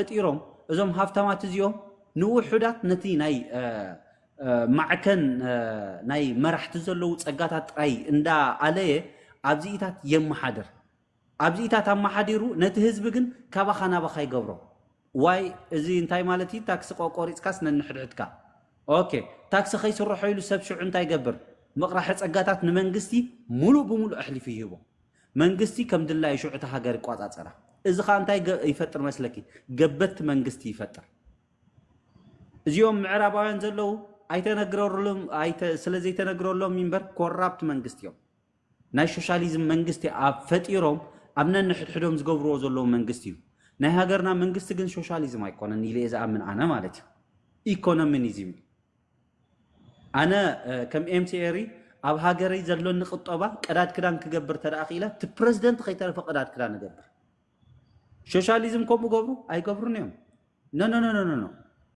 ፈጢሮም እዞም ሃፍታማት እዚኦም ንውሑዳት ነቲ ናይ ማዕከን ናይ መራሕቲ ዘለዉ ጸጋታት ጥራይ እንዳኣለየ ኣብዚኢታት የመሓድር። ኣብዚኢታት ኣመሓዲሩ ነቲ ህዝቢ ግን ካባኻ ናባኻ ይገብሮ። ዋይ እዚ እንታይ ማለት እዩ? ታክሲ ቆሪፅካስ ነንሕድሕድካ ኦኬ፣ ታክሲ ከይስርሖ ኢሉ ሰብ ሽዑ እንታይ ይገብር? ምቕራሐ ጸጋታት ንመንግስቲ ሙሉእ ብሙሉእ ኣሕሊፉ ይህቦ። መንግስቲ ከም ድላዩ ሽዑ እታ ሃገር ይቋጻጸራ። እዚ ኸኣ እንታይ ይፈጥር መስለኪ? ገበቲ መንግስቲ ይፈጥር። እዚኦም ምዕራባውያን ዘለዉ ኣይተነግረሎም ስለ ዘይተነግረሎም እምበር ኮራፕት መንግስቲ እዮም። ናይ ሶሻሊዝም መንግስቲ ኣብ ፈጢሮም ኣብ ነንሕድሕዶም ዝገብርዎ ዘለዉ መንግስቲ እዩ። ናይ ሃገርና መንግስቲ ግን ሶሻሊዝም ኣይኮነን ኢለ እየ ዝኣምን ኣነ ማለት እዩ። ኢኮኖሚኒዝም እዩ። ኣነ ከም ኤምሲኤሪ ኣብ ሃገረይ ዘሎኒ ቁጠባ ቀዳድ ክዳን ክገብር ተደኣ ክኢለ እቲ ፕረዚደንት ከይተረፈ ቀዳድ ክዳን እገብር። ሶሻሊዝም ከምኡ ገብሩ ኣይገብሩን እዮም። ኖ ኖ ኖ ኖ ኖ።